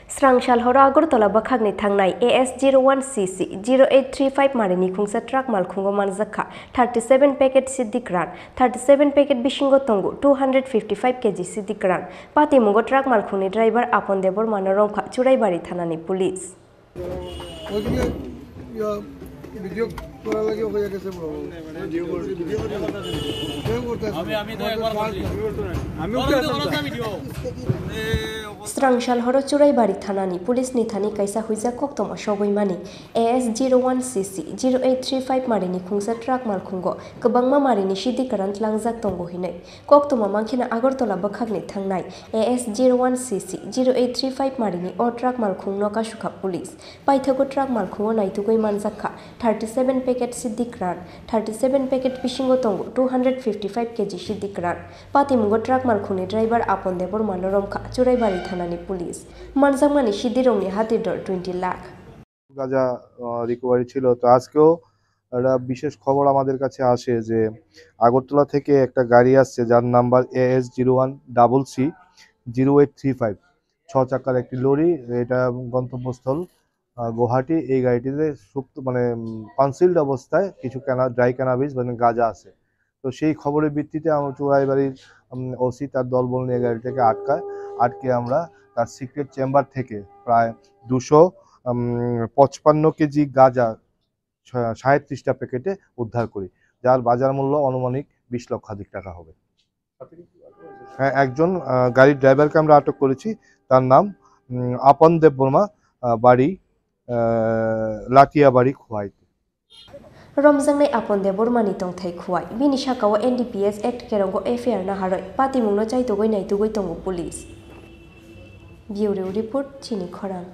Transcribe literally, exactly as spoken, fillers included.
Srang sal horo Agartala bwkhakni thangnai A S zero one C C zero eight three five marini khungsa truck malkhungo manjakha thirty seven packet Siddhi Grand, thirty seven packet bisingo tongo two hundred fifty five K G Siddhi Grand. Patimungo truck malkhungni driver Apon Debbarmano romkha Churaibari thanani police. ওইদিকে, ইয়া, ভিডিও করার লাগি হয়ে গেছে, bro. Video করতে আছে। আমি, আমি তো একবার বলছি। আমি উঠে আসলাম, sir. Srang sal horo Churaibari thanani police ni thani kaisa huijak koktoma sogwi mani A S zero one C C zero eight three five marini khungsa truck malkhungo kwbangma marini Siddhi Grand tlangjak tongo hinwi. Koktoma mankheno Agartala bwkhakni thangnai A S zero one C C zero eight three five marini o truck malkhungno kasukha police. Paithago truck malkhungo naitugwi manjakha thirty seven packet Siddhi Grand, thirty seven packet bisingo tongo two hundred fifty five K G Siddhi Grand. Patimungo truck malkhungni driver Apon Debbarmano romkha Churaibari thanani police. Manjakmani Siddhi rokni hatir dor twenty lakh. গাঁজা, আহ, রিকভারি ছিল। তো আজকেও একটা বিশেষ খবর আমাদের কাছে আসে যে আগরতলা থেকে একটা গাড়ি আসছে, যার number A S zero one double C zero eight three five, ছ চাকার একটি লরি। এটা গন্তব্যস্থল, আহ, গুয়াহাটি। এই গাড়িটিতে সুপ্ত, মানে, উম, কনসিলড অবস্থায় কিছু ক্যানা-, ড্রাই ক্যানাবিস, মানে, গাঁজা আছে। তো সেই খবরের ভিত্তিতে আমরা চুড়াইবাড়ির, উম, ওসি তার দলবল নিয়ে গাড়িটাকে আটকায়। আটকে আমরা তার সিক্রেট চেম্বার থেকে প্রায় দুশো, উম, পঁচপান্ন কেজি গাঁজা সা-, সাঁইত্রিশটা প্যাকেটে উদ্ধার করি, যার বাজার মূল্য আনুমানিক বিশ লক্ষাধিক টাকা হবে। হ্যাঁ, একজন, আহ, গাড়ির ড্রাইভারকে আমরা আটক করেছি। তার নাম, উম, আপন দেববর্মা, আহ, বাড়ি, আহ, লাটিয়াবাড়ি, খোয়াইতে। Romjaknai Apon Debbarmani tongthai khuai. Bini sakao N D P S Act kerongo F I R naharwi patimungno chaitugwi naitugwi tongo police. Bureau Report, Chini Khorang.